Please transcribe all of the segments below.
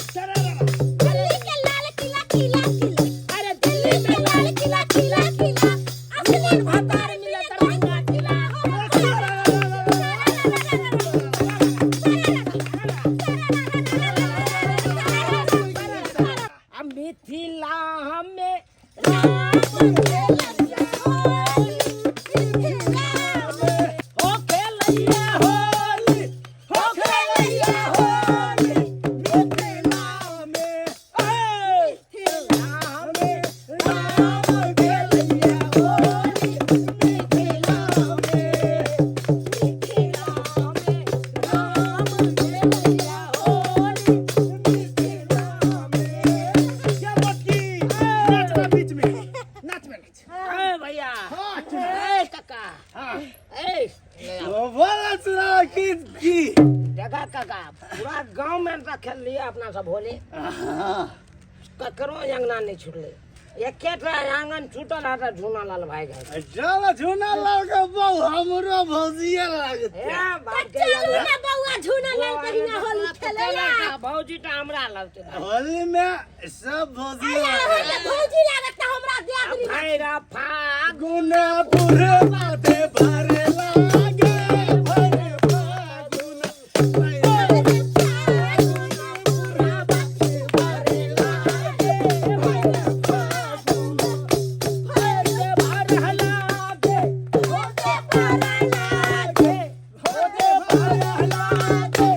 दिल्ली के लाल किला किला किला, अरे दिल्ली के लाल किला किला किला, असली भतार मिले दरभंगा किला हो। आ मिथिला हमें राम खेलैया होली, मिथिला में। हो खेलैया होली, हो खेलैया होली, मिथिला में, ए, मिथिला में राम खेलैया होली, मिथिला में, मिथिला में राम खेलैया होली, मिथिला में। ये मोटकी, नाच ना बीच में, नाच में नाच। ए भैया, हाँ, ए काका, हाँ। ए ओ बोला चुनाव की की देखा काका, पूरा गांव में तो खेल लिए अपना सब होली, ककरो अंगना नहीं छुटले, एकेटा आंगन छूटल है तऽ झूना लाल भाई घर। चलो झूना लाल के बहु हमरो भौजिया लागते। ए बाप के चलू ना बौआ, झूना लाल कहिया होली खेलैया। भौजी तऽ हमरा लगते। होली में सब भौजिया अरे अहाँके भौजी लागत तऽ हमरा दियादनी। भैरा फाग गुनापुर बाते भरे लागे भरे फागुन, भरे फागुन बाते भरे लागे भरे फागुन, भरे भरे लागे, होते पारा लागे, होते भरे लागे,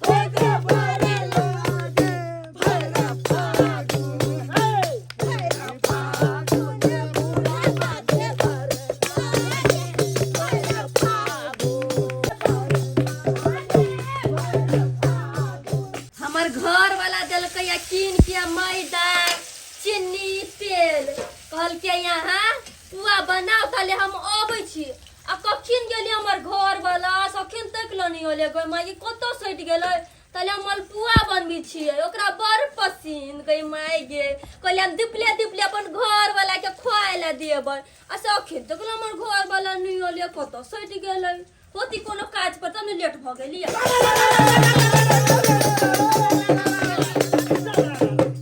होते भरे लागे भरे फागुन, भैरा फागुन पूरा बाते भरे लागे, भैरा फागुन, भैरा फागुन। हमर घर वाला देलकै या कीन के मैदा चीनी तेल, कहलकै यहाँ पुआ बनाओ ताले हम अबै छी। आ कखिन गेली हमर घर वाला, सखिन तक नहीं होले गई माई, कतौ सटि गेलै। ताले हम मलपुआ बनबै छियै, ओकरा बड़ पसीन गई माय गे। कहलियै हम दिपले दिपले अपन घर वाला के खुआए ला देबै, आ सखिन तक हमर घर वाला नहीं होले, कतौ सटि गेलै। होती कोनो काज पर तब ने लेट भऽ गेली।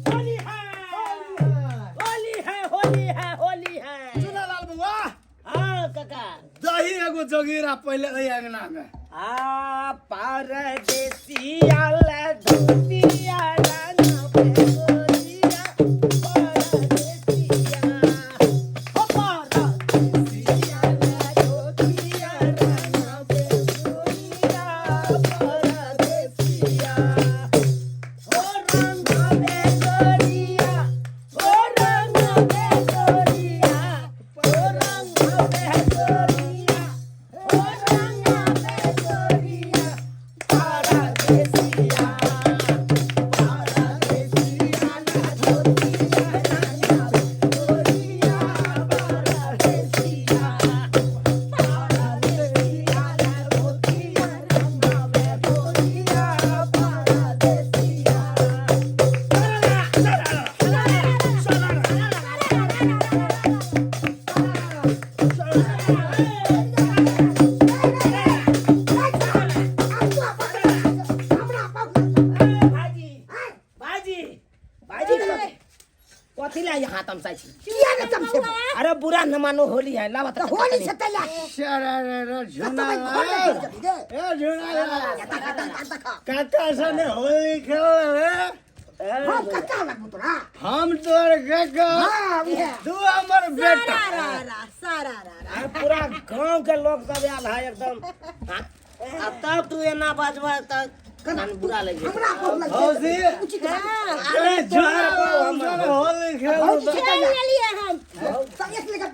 होली है, होली है, होली है, होली है। चुना लाल बउआ। हाँ काका। दही एगो जोगीरा पहले एहि अंगना में। आ परदेसिया ले धोतिया रंग पे गोरिया, परदेसिया, हो परदेसिया ले धोतिया रंग पे गोरिया, परदेसिया, हो रंग पे गोरिया, हो रंग पे गोरिया, हो रंग पे गोरिया, हो रंग पे गोरिया, परदेसिया, परदेसिया ला धोतिया रंग गोरिया, परदेसिया, परदेसिया ला धोतिया रंग गोरिया, परदेसिया। भाईजी, भाईजी, भाईजी, कथी ला यहाँ तमसाइ छी? किया ने तमसेबो? अरे बुरा न मानो, होली है, लावा तऽ होली से तैला शरारा झूना तऽ घर में लाल घुसि जेबही रे। ए झूना लाल, तक काका सने होली खेल रे। हम कक्का लगबो तोरा? हम तोर काका। हाँ, उहे। तू हमर बेटा। सारा रा सारा रा रा। अरे पूरा गांव के लोग सब आयल है एकदम। हाँ, आ तब तू एना बजबा तऽ कन बुरा लागि जेतै। हमरा बहुत लग भौजी। उचित बात। ए झूना लाल सने होली खेल। भौजी से खेल तैला लेलियै हम। तऽ एक लेखा।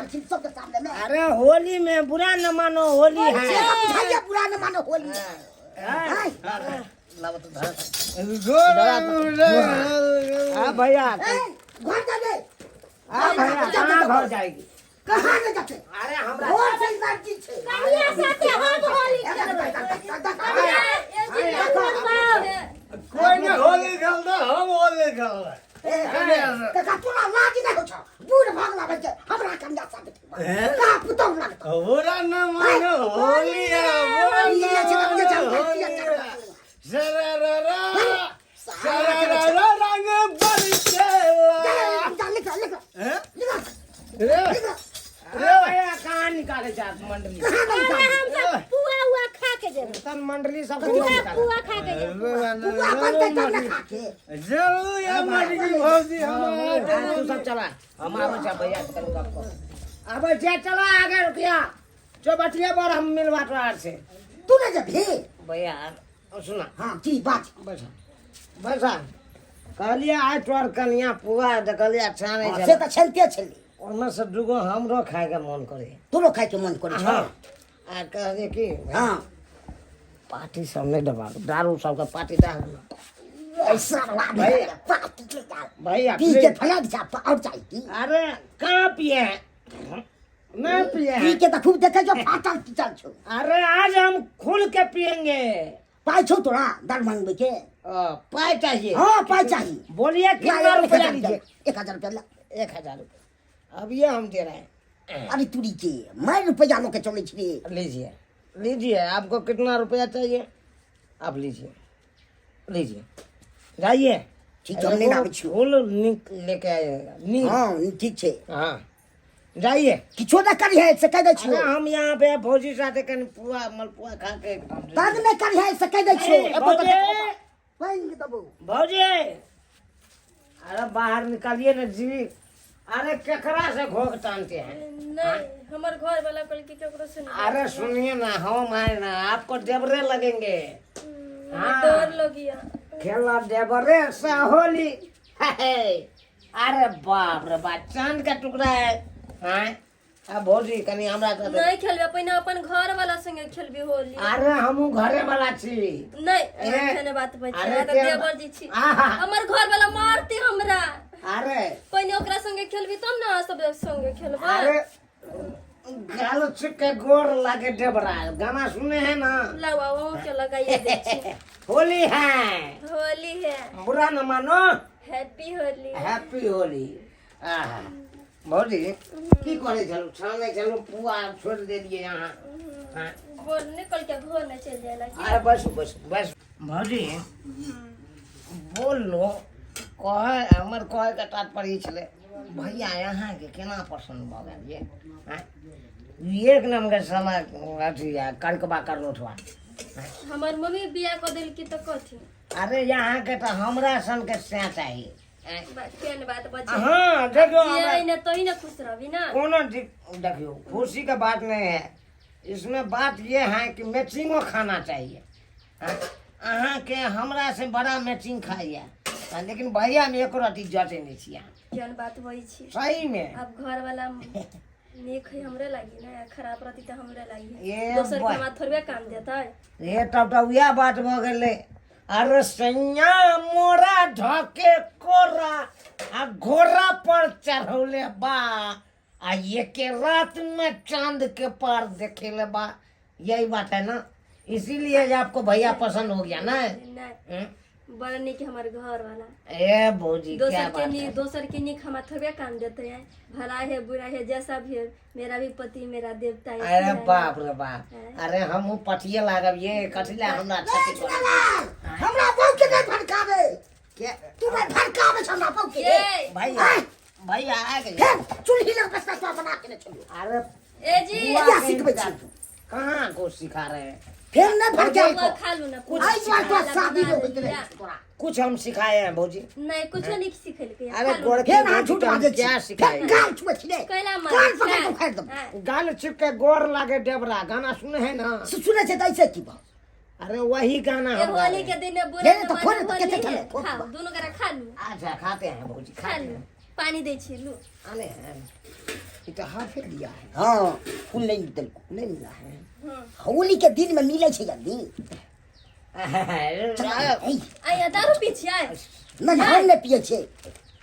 करथिन सबके सामने में। अरे होली में बुरा न मानो, होली है। से तऽ बुझाइए बुरा न मानो होली है। आँय, लाओ तो धरा। हाँ भैया। ए, घर जा दे। हाँ भैया, कहाँ घर जाएगी? कहाँ नहि जाते? अरे हमरा घर से लड़की छै। कनिया साथे हम होली खेलबै। कनिया, ए जी, कोई नहीं होली खेलता, हम होली खेलबै। ए, काका तोरा लाज नहि होइ छौ? बूढ़ भऽ गेला बच्चे, हमरा कनिया साथे खेलबै। कहाँ पुतहु लगतौ? बुरा न मानो होली है, बुरा ई न जे छै, मानो जे छै, होली है। शरारा शरारा रंग बरसेला। जा, लिख लिख। हैं? लिख। रे अरे भैया, कहाँ निकाले जात मंडली? कहाँ नहि अरे निकालबै? हम सब पुआ उआ खा के जेबै। तन मंडली सब पुआ पुआ खा के जेबै। पुआ बनतै तब ने खा के। जरूर या मटकी भौजी हमारा। तू सब चला, हम आबै छै भैया से कनी गप कर। आबै छै, चला आगे, रुकिया जो बचिए पर हम मिलवा तोरा से। तू नहि जेबही? भैया सुना। हँ, की बात? बैठा बैठा। कहलिए आइ तोहर कनिया पुआ देखलिए अच्छा नहीं। हँ, से तऽ छलिते छलै। ओहिमे से दूगो हमरो खायके मन करे। तोरो खायके मन करै छौ? हाँ, आ कहलिए कि हँ। पार्टी सब नहीं देबा, दारू सबके पार्टी दे। ऐसा भैया। पार्टी के दाल भैया। पी के फला जा और चाहिए की? अरे कहाँ पिए हैं? नहीं पिए पी हैं। के तऽ खूब देखे छौ, फाटल टीटल छौ। अरे आज हम खुल के पियेंगे। पाइ छौ तोरा दारू मंगबै के? पाई चाहिए? हँ, पाइ चाही। बोलिए, ला, कितना एक रुपया हजार लीजिए? 1000 रुपया ला। 1000 रुपया अब ये हम दे रहे हैं। अरे तुरी के मैं रुपया लऽ के चलै छी रे। लीजिए लीजिए, आपको कितना रुपया चाहिए आप लीजिए, लीजिए, जाइए। ठीक छै, हम नहि आबै छियौ। फूल निक लेके आइएगा नी। हँ, ठीक छै। हाँ, जाइए। किछो नहि करिहे से कहि दै अरे छियौ। हम यहाँ पे भौजी साथे कनि पुआ मलपुआ खा के एकदम। तंग नहि करिहे से कहि दै छियौ। ए, एगो तऽ भौजी! पानि देबौ। भौजी, अरे बाहर निकालिए ना जी। अरे केकरा से घोघ तानते हैं? नहीं, हमर घर वाला कहलकै केकरो से नहीं। अरे सुनिए ना, हम आए ना आपको देवरे लगेंगे। हाँ। डर लगिया। खेला देवरे से होली हे। अरे बाप रे बाप, चांद का टुकड़ा है। हाँ, अब भौजी कनि हमरा साथे। नहीं खेलबे, पहिने अपन घर वाला संगे खेलबी होली। अरे हमहूँ घरे वाला छी। नहीं। ए, एहन बात बच अरे तऽ देवर जी छी। आहा। हमर घर वाला मारते हमरा। अरे पहिने ओकरा संगे खेलबी तब ने अहाँ सब संगे खेलबै। अरे गाल के गोर लागे देवरा, गाना सुने हैं ना? लाओ, अहूँ के लगाइए दै छी। होली है। होली है। बुरा न मानो। हैप्पी होली। हैप्पी होली। आहा भौजी, की करै छलू? छानै छलू पुआ, छोड़ि देलियै अहाँ? हाँ? बोल, निकल के घर में चलि जाए लगी। अरे बस बस बस भौजी, बोल लो। कहे हमर कहे के तात्पर्य छलै भैया अहाँके केना पसन्द भऽ गेल ये? आँय? एक नंबर साला अथी आ करकबा करनोठवा। हमर मम्मी बियाह कऽ देलकी तऽ कथी? अरे अहाँके तऽ हमरा सनके सैह चाही। आँय? केहन बात बचे? हाँ, देखियौ जे हमरा अइ ने तही ने खुश रहबी ना। कोनो देखियो, खुशी का बात नहीं है इसमें, बात ये है कि मैचिंगो खाना चाहिए। हाँ? अहाँके हमरा से बड़ा मैचिंग खाइए। हाँ, लेकिन भैया में एको रति जटे नहीं छियै अहाँ। केहन बात होइ छी? सही में। आब घर वाला नीक है हमरे लागी ना, खराब रहती तऽ हमरे लागी। ये दोसर के हमरा थोड़बे काम देतै। ये तब तऽ उएह बात भऽ गेलै। अरे सैया मोरा ढके कोरा आ घोड़ा पर चढ़ौले बा आ ये के रात में चांद के पार देखेले बा, यही बात है ना? इसीलिए जे आपको भैया पसंद हो गया ना? नहीं। हम्म? बड़ा नीक हमर घर वाला। ए भौजी, क्या दोसर के बात नी है। दोसर के नीक हमरा थोड़बे काम देते हैं। भला है, बुरा है, जैसा भी है, मेरा भी पति मेरा देवता है। अरे बाप रे बाप, अरे हमहूँ पटिए लागब ये कथी ला हमरा छाती पर हमरा बहु के नहीं भड़कावे। क्या? तू नहीं भड़कावे छ हमरा बहु के। ये भैया, भैया आ गए। फेर चूल्ही लग बसता तो बना के ने चलू। अरे ए जी। बुआ क्या के सिखबै छी? कहाँ को सिखा रहे हैं? फेर नहीं भड़कावे। बुआ खा लू ना। कुछ आई बार तो शादी बना में होइत देलियै। रहे तोरा। कुछ हम सिखाए हैं भौजी? नहीं, कुछो नहीं सिखेलकै। अरे गोरकी फेर अहाँ भौजी झूठ के हम बाजै छी। क्या फेर सिखाए? गाल छुए छी रे। कैला कान पकड़ के उखाड़ि देबौ। मारै? गाल चिपके गोर लागे देवरा, गाना सुने है ना? सुनै छै तऽ ऐसे की बा? अरे वही गाना ये हम गा होली रहे के हैं। दिन बुरा ले, तो जमाना खोल, तो होली केते है। चले, खोल। खाओ, दोनों करा खा लू। अच्छा, खाते हैं भौजी। खा खाते लू। हैं। पानी दै छी, लू। आने हैं। ये तो हाफे लिया है। हाँ, फूल नहीं देलको। नहीं मिला है। होली के दिन में मिले छै जल्दी। चल, ए, आया दारू पी छियै? नहीं, हम नहीं पिए छे।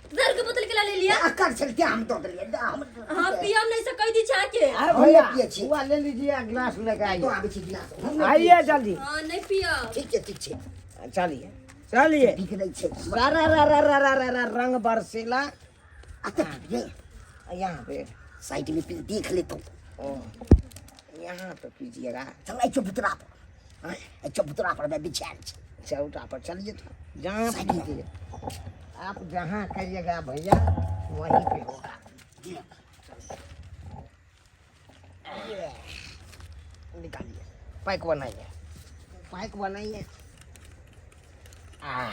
दारू के बोतल केला ले लिया? अकर चलते हम दो देलिए। हम हाँ, पियम नहीं से कह दी छा के। अरे हम भैया नहीं पिए छी। हुआ ले लीजिए, गिलास लेके तो आइए। आबै छै गिलास। हम नहीं आइए जल्दी। हाँ, नहीं पियब। पिए। ठीक छै, ठीक छै। चलिए चलिए। बिगड़ै छै। रा रा रा रा रा रा रा रंग बरसेला। अते पिए। यहाँ पे साइड में पी देख लेतो। ओ, यहाँ पे पीजिएगा। चल, एहि चबूतरा पर, एहि चबूतरा पर मैं बिछायल छै। चौटा पर चलिए तो जहाँ साइड में। पीजिए आप, जहाँ करिएगा भैया वहीं पे होगा। ये, निकालिए, पैक बनाइए, पैक बनाइए। आ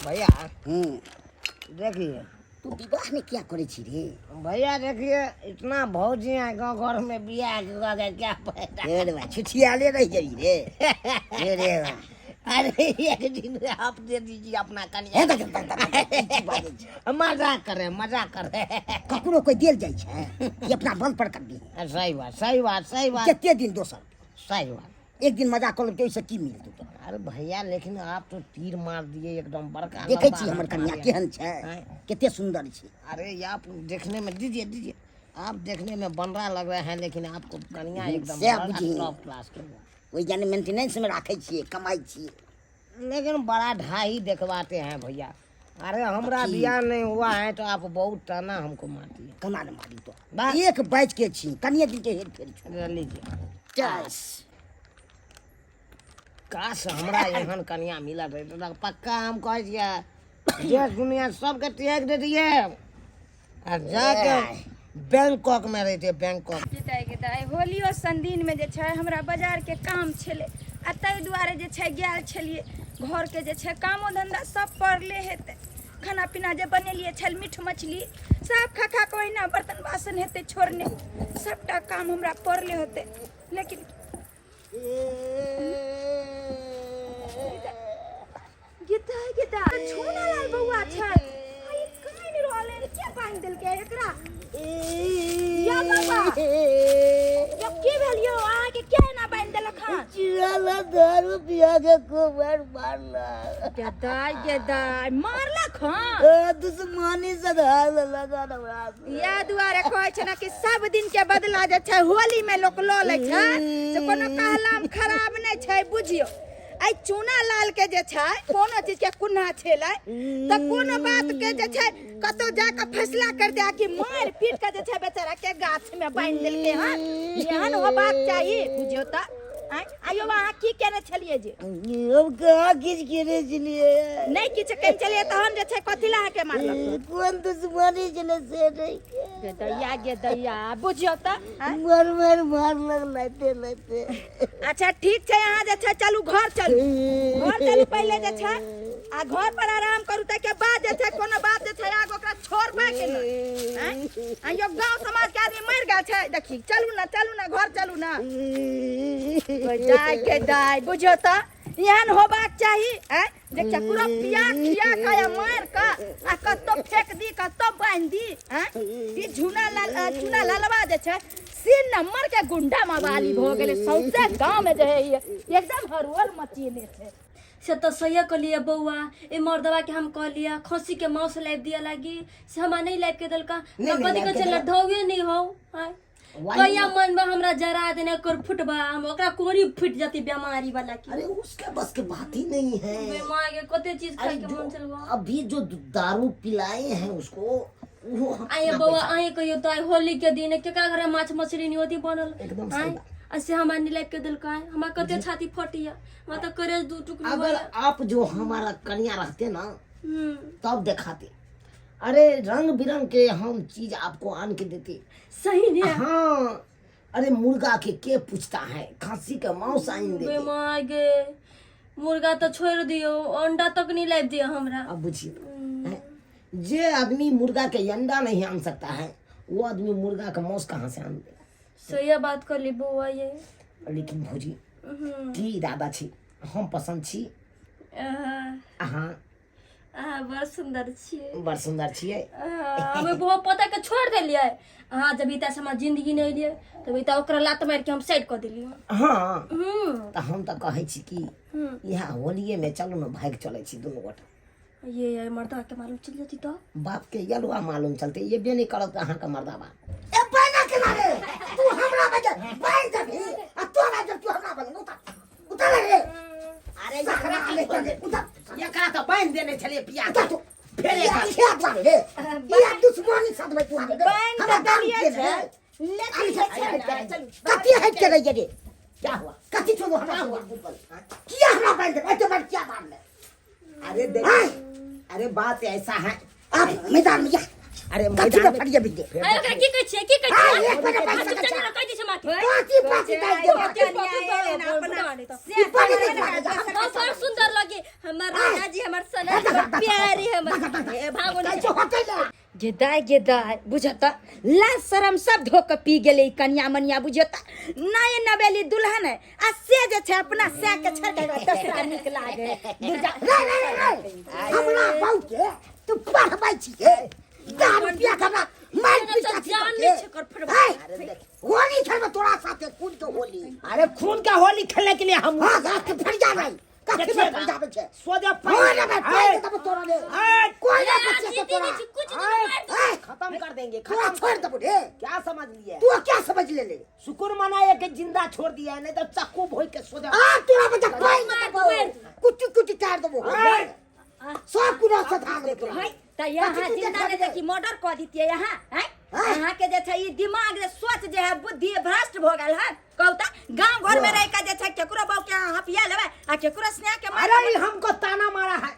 भैया, देखिए। तू विवाह में क्या करे छी रे? भैया देखिए, इतना भौजी है गाँव घर में, बियाह के गए क्या फायदा? रे बा, छुछियाले रह गेली रे। रे रे बा। अरे एक दिन आप दे दीजिए अपना हे कन्या। देख, देख, देख, देख, की बाजै छै? मजाक करे, मजाक करे। ककरो कोई देल जाइ छै कि अपना बल पर करबी? सही बात, सही बात, सही बात। कते दिन दोसर? सही बात। एक दिन मजा कऽ लेब तऽ ओहिसँ की मिलतौ तोरा? अरे भैया, लेकिन आप तो तीर मार दिए एकदम बड़का। देखै लंबा छी हमर हाथ कन्या मारिए। केहन छै? आँय? कते सुन्दर छै। अरे ये आप देखने में, दीजिए दीजिए, आप देखने में बनरा लग रहे हैं, लेकिन आपको कन्या एकदम से बड़ा बुझी। टॉप क्लास के है। ओहि जाने मेंटेनेंस में राखै छियै, कमाइ छियै। लेकिन बड़ा ढाई देखवाते हैं भैया। अरे हमरा की? बियाह नहीं हुआ है तो आप बहुत ताना हमको मारती है। केना ने मारी तो? बा- एक बाजि के छी, कनिये दिन के हेर फेर छौ। ले लीजिए। चस। काश हमरा एहन कन्या मिलत रहे तऽ पक्का हम कहै छियै, देश दुनिया सबके त्याग दे दिए आ जाके बैंकॉक में रहते, बैंकॉक। गीताइ गीताइ, होलियो सन दिनमे जे छै हमरा बाजारके काम छलै आ ताहि दुआरे जे छै गेल छलियै। घरके जे छै कामो धन्धा सब पड़ले हेतै। खाना पीना जे बनेलियै छल मीट मछली, सब खा खा कऽ ओहिना बर्तन बासन हेतै छोड़ने। सबटा काम हमरा पड़ले होतै, लेकिन गीता गीता, छूना लाल बौआ छै आ ई कानि रहल है। के बान्हि देलकै एकरा? या बाबा यौ, की भेल यौ अहाँके? के एना बान्हि देलक हन? चिड़ल दारू पिया के खूब मार मारलक। गे दाइ, गे दाइ, मारलक हन? दुश्मनी से धार लेलक हन हमरा से। इएह दुआरे कहै छै ने कि सब दिन के बदला जे छै होली में लोक लऽ लै छै, से कोनो कहलाम खराब नहि छै। बुझियौ, एहि चूना लाल के जे छै कोनो चीज के कुन्हा छेलै तऽ कोनो बात के जे छै कतौ जाके फैसला कर दे कि मारि पीट के जे छै बेचारा के गाछ में बान्हि देलकै हन। एहन होबाक चाही, बुझियौ तऽ। आँय आइयो, अहाँ की केने छलियै जे? हम कहाँ किछु केने छलियै। नहि किछु केने छलियै, तहन जे छै कथी लए अहाँके मारलक? कोन दुश्मनी छलै से नहि। गे दैया, गे दैया, बुझियौ तऽ। आँय? मार मार मारलक लाते लाते। अच्छा ठीक छै, अहाँ जे छै चलू, घर चलू, घर चलू पहिले जे छै आ घर पर आराम करू। ताहिके बाद जे छै कोनो बात जे छै आग ओकरा छोड़बै के नहि। आँय आइयो, गाँव समाज के आदमी मरि गेल छै। देखी, चलू ने, चलू ने, घर चलू ने। दाय के दाय, बुझियौ तऽ एहन होबाक चाही। आँय जे केकरो पिया खिया कऽ या मारि कऽ आ कतौ फेक दी, कतौ बान्हि दी। आँय ई झूना लाल चूना ललवा जे छै तीन नंबर के गुंडा मवाली भऽ गेलै। सौंसे गाँव में जे है एकदम हरोल मचेने छै। से तऽ सहिए कहलियै बौआ, ए मर्दवा के हम कहलियै खस्सी के मांस लाबि दिअ लागी, से हमरा नहीं लाबि के देलका। नहीं, कथी लाबि कहै के छै? देलक। लढौए नहीं हौ। आँय कहिया मन में हमरा जरा देने कर फुटबा, हम ओकरा कोरी फुट जाती बीमारी वाला की। अरे उसके बस के बात ही नहीं है। बीमार के कते चीज खाए अरे के जो मन चलवा। अभी जो दारू पिलाए हैं उसको वो हम आये ना बौआ, पैसा- आये कहियो तो आइ होली के दिन केकरा घरे माछ मछली नहीं होती बनल? एकदम सही आँय बात। आ से हमरा नहीं लाबि के देलकै, हमरा कते छाती फटिया, हमरा तऽ करेज दू टुकड़ी अगर होइया। आप जो हमारा कन्या रहते ना तब दिखाते। अरे रंग बिरंग के हम चीज आपको आन के देते। सही नहीं है? हाँ, अरे मुर्गा के पूछता है, खांसी के मांस आन बे देते। माय गे, मुर्गा तऽ छोड़ि दियौ, अंडा तक नहीं लाबि दिअ हमरा। अब बुझिए हैं? जे आदमी मुर्गा के अंडा नहीं आन सकता है, वो आदमी मुर्गा का मांस कहाँ से आन देगा? सही बात कहली बौआ ये। लेकिन भौजी, की इरादा छी? हम पसंद छी? अहाँ? अहाँ बड़ सुंदर छियै। बड़ सुंदर छियै। हम बहुत पता के छोड़ देलियै। अहाँ जब इता से हमरा जिंदगी नहीं एलियै तब इता ओकरा लात मारि के हम साइड कऽ देलियै। हाँ। हम्म। तऽ हम तऽ कहै छी कि इएह होलिये में चलू ने, भागि चलै छी दुनू गोटा। ये मर्दा के मालूम चल जती तो बाप के यलुआ मालूम चलते ये बे नहीं करत अहाँ के मर्दा बाप। ए बैना के रे तू हमरा बजे बैन जबी आ तोरा जब तू हमरा बजे उतर उतर रे। अरे सकरा ले चले उतर। एकरा तऽ बान्हि देने छलियै पिया उतर तू। फेर ये पीछे द्वारे रे ये दुश्मनी साधबै तू हमरा बान्हि हमरा तऽ दारू देलियै के छै, रे लेकिन जे छै ने, चलू। कथी हटि के रहि रे? क्या हुआ? कथी छोड़ो हमरा? क्या हुआ हुआ? किया हमरा बान्हि देबै? एते बार किया बान्हले? अरे देख, हाँ। अरे बात ऐसा है। आप मैदान में जा। अरे कथी मैदान में में फरिया बिक दे। अरे ओकरा की कहै छियै, की कहै हाँ, छियै? एक महीना पैसा चुपचाप खर्चा। नहि कहै छै माँ के। पाँची पाँची दाइ दे। कनिया एलै ने अपना से ऊपर नहीं देख दोसर के हम बड़ सुंदर लगे हमर राजा जी, हमर सना जी, बड़ प्यारे हमर। ए भागो नहीं। कैसे होतै ले? गेदाय गेदाय बुझत लाज शरम सब धो के पी गेलै ई कनिया मनिया। बुझत नए नवेली दुल्हन है आ से जे छै अपना सै के छोड़ के दोसरा नीक लागे। दुर्गा रे रे रे रे हमरा बाऊ के तू पढ़बै छियै दारू पिया के हमरा मारि पीट के अथी जान करके। नहि छै कर फटबा। हे, होली खेलबै तोरा साथे खून के होली। अरे खून का होली खेलने के लिए हम हाँ, रात के फरिया नहीं कथी में फरियाबै छै? सोजा हो रे बे, पाइ देबो तोरा रे। कोई ना बचे जीती तोरा। नहीं छी, कुछ नहीं मार दो। हे, खत्म कर देंगे, तोरा खत्म। छोड़ देबो रे। क्या समझ लिए? तू क्या समझ ले ले? शुक्र मनाए कि जिंदा छोड़ दिया है, नहीं तो चाकू भोई के सोजा। आ तोरा बच्चा पाइ मार देबो। दो, मार दो। कुटी कुटी काट देबो। सब कुछ सधा देबो तोरा। है त यहाँ कथी तू जिंदा देखा ने रे? देखी मर्डर कऽ दितियै यहाँ हैं? हाँ? यहाँ के जे छै ई दिमाग जे सोच जे है बुद्धि भ्रष्ट भऽ गेल है। कहू त गांव घर में रह के जे छै केकरो बाप के अहाँ हपिया लेबै आ केकरो स्नेह के मार अरे ये हमको ताना मारा है,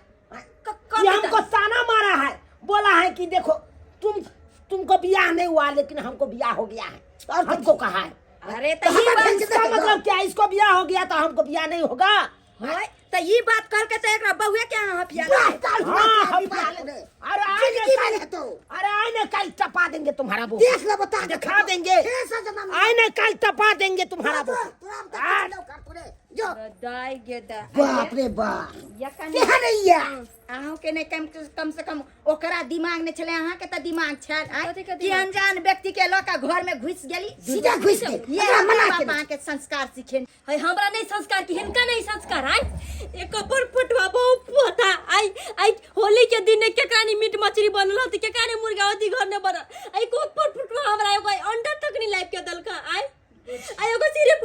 क- ये हमको ताना मारा है, बोला है कि देखो तुमको ब्याह नहीं हुआ लेकिन हमको ब्याह हो गया है और हमको कहा है। अरे त तो ई हमर बात ढंग से इसका मतलब क्या है? इसको ब्याह हो गया तो हमको ब्याह नहीं होगा? होय त ई बात कह के त एकरा बहुए के अहाँ हपिया वाह, लेबै। काल हुआ हाँ, क्या हम विवाह प्याले। रे। अरे आए जिंदगी ने में कल- रहतो। अरे आए ने कल टपा देंगे तुम्हारा वो। देख ले बता दे। दिखा देंगे। कैसा जमाना? आए ने कल टपा देंगे तुम्हारा वो। तोरा बता कुछ नहीं कर तोरे। जो। दाइ गे दा। बाप रे बाप। यकन केहन है? अहूँ के नहीं कम कम से कम ओकरा दिमाग नहीं छले, अहाँ के त दिमाग छल आँय? कथी के कि दिमाग? अनजान व्यक्ति के लऽ के घर में घुस गेली, सीधा घुस गेल। ये एकरा मना हमरा केने। बाप अहाँ के संस्कार सिखेन है हमरा नहीं संस्कार की हिनका नहीं संस्कार आय। एक बड़ फटुआ बहुत पोता आई आई होली के दिन केकरा नहीं मीट मछली बनल होती, केकरा नहीं मुर्गा होती घर ने बनल। आई को बड़ फटुआ हमरा एगो अंडा तक नहीं लाइफ के दलका आय। आई एगो सिर्फ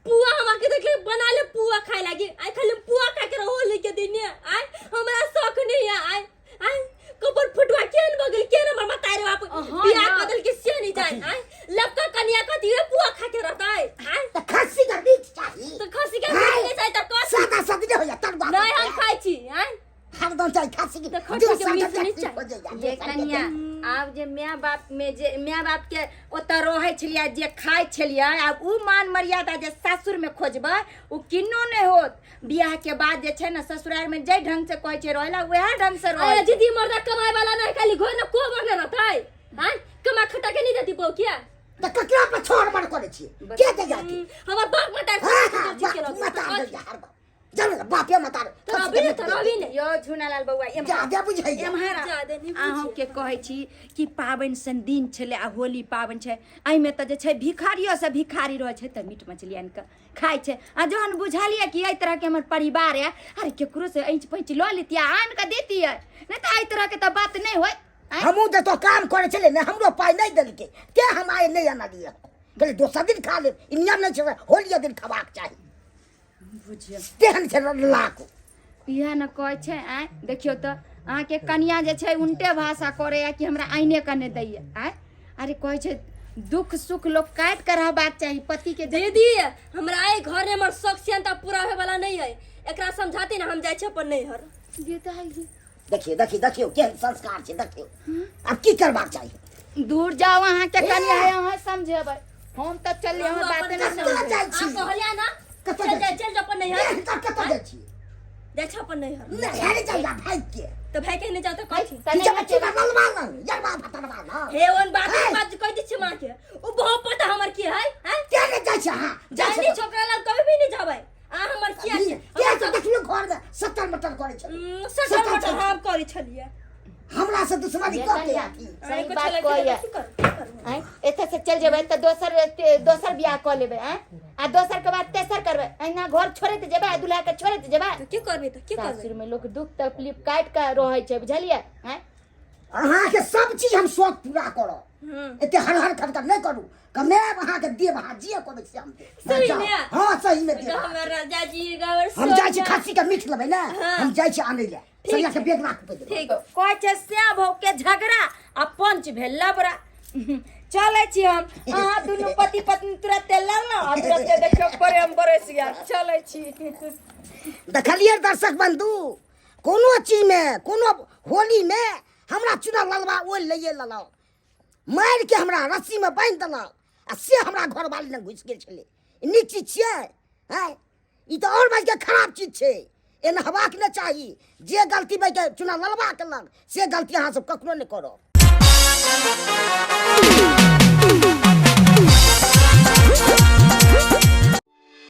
पुआ हमरा के देखले बना ले पुआ खाए लागी। आई खाली पुआ खा के रहो होली के दिन आय, हमरा शौक नहीं है आय। आय कबर फटुआ केन बगल केन हमर मतारे बाप अहाँ बियाह ना। कऽ देलकै से नहीं जाए आय। लपका कनिया कथी रे पुआ खा के रहतै आय। त खस्सी के मीट चाही। त खस्सी के मीट नहीं चाही त कथी? सादा सादी नहीं होइया, तरुआ नहीं हम खाइ छी आय। हरदम चाही खस्सी के। त खस्सी के जो मीट सादा नहीं सादी चाही। हो जाइया, जे जो सादा कनिया आब जे my बाप में जे my बाप के ओतऽ रहै छलियै जे खाइ छलियै आब उ मान मर्यादा जे सासुर में खोजबै उ किन्नो नहि होत। बियाह के बाद जे छै ने ससुराल में जाहि ढंग से कहै छै रहै ला वएह ढंग से रहै। अरे दीदी मर्दा कमाए वाला नहीं खाली घर में कोबर न रहतै आय, कमा खटा के नहीं देती बहू किया? त ककरा पर छोड़ मर करै छी? के दे जाती? हमर बाप मतार हाँ, हाँ, बाप मतार दैया हर बाप। चल ना, बापे मतार। तो अभी ने, तो अभी ने। यो झुनालाल बौआ, एम्हर। जादे बुझैया। एम्हर आ। जादे नहीं बुझैया। अहूँ के कहै छी कि पाबनि सन दिन छलै आ होली पाबनि छै, एहिमे तऽ जे छै भिखारियो से भिखारी रहै छै तऽ मीट मछली आनि कऽ खाइ छै। आ जहन बुझलियै कि एहि तरहके हमर परिवार यऽ, अरे केकरो से ऐंच पैंच लऽ लेतियै आ आनि कऽ देतियै, नहि तऽ एहि तरहके तऽ बात नहि होइत। आँय? हमहूँ जतऽ काम करै छलियै ने, हमरो पाइ नहि देलकै, तें हम आइ नहि अनलियै। कहलियै दोसर दिन खा लेब, ई नियम नहि छै होलिये दिन खबाक चाही। बुझियौ तेहन छै लाख। इएह ने कहै छै। आँय देखियौ तऽ अहाँके कनिया जे छै उल्टे भाषा करैया कि हमरा आइने कऽ नहि दैया। आँय अरे कहै छै दुख सुख लोक काटि कऽ रहबाक चाही पति के। दीदी हमरा एहि घर में हमर शौक सियनता पूरा होय वाला नहीं है, एकरा समझाती ना हम जाइ छी अपन नैहर। जे तऽ है जे। देखियौ देखियौ देखियौ केहन संस्कार छै, देखियौ आब की करबाक चाही। दूर जाओ अहाँके कनिया है अहाँ समझेबै, हम तऽ चललियै हमर बाते नहि कतऽ समझै। जाइ छी? आ कहलिया ना कतऽ चल जाइ जा, छी? चल जा अपन नैहर। नहि, तऽ कतऽ जाइ छी? जाइ छी अपन नैहर। नैहर जाइ जा भागि के। तऽ भागि के नहि जाउ तऽ कथी? तऽ जब बच्ची ललवा लंग, यरवा भतरवा लंग। हे ओन बात हे। बात कहि दै छी माँ के, उ बहुत पता हमर की है, हैं? के नहि जाइ छी अहाँ? जाइ जाइ नहि छी छोकरा लग कभी भी नहीं जाबै। आ हमर किया छै? के तऽ देखलियौ घर में सट्टर मटर करै छै। सट्टर मटर हम करै छलियै। हमरा से दुश्मनी ये कऽ के कनिया, अथी सही एको बात छलै कि कहैया। की करू, की करू? आँय, एतऽ से चलि जेबै तऽ दोसर दोसर बियाह कऽ लेबै। आँय, आ दोसर के बाद तेसर करबै। अहिना घर छोड़ैत जेबै आ दुल्हा के छोड़ैत जेबै? तऽ की करबै, तऽ की करबै? सासुर में लोक दुख तकलीफ काटि कऽ रहै छै, बुझलियै? आँय, अहाँके सब चीज हम शौक पूरा करब, एते हर हर खटखट नहि करू। कमायब, अहाँके देब, अहाँ जे कहबै से हम देब। सही जाउ। में? हाँ, सही में देब। हमर राजा जी हमर हम जाइ छी। सोना। खस्सी के मीट लेबै ने, हम जाइ छी आनै लए। सैया के बैग राख पे देबै। ठीक। कहै छै श्याम भौ के झगड़ा आ पंच भेल लबड़ा। चलै छी हम। अहाँ दुनू पति पत्नी तुरते लड़लहुँ आ तुरते देखियौ प्रेम बरसि गेल। चलै छी। देखलियै दर्शक बंधु, कोनो चीजमे, कोनो होलीमे हमरा चुना ललबा ओहि लैए लेलक, मारि के हमरा रस्सीमे बान्हि देलक आ से हमरा घरवाली लग घुसि गेल छलै। ई नीक चीज छियै? आँय, ई तऽ आओर बाजके खराब चीज छै। एना हेबाक नहि चाही। जे गलती बाजके चुना ललबा केलक, से गलती अहाँ सब कखनो नहि करब।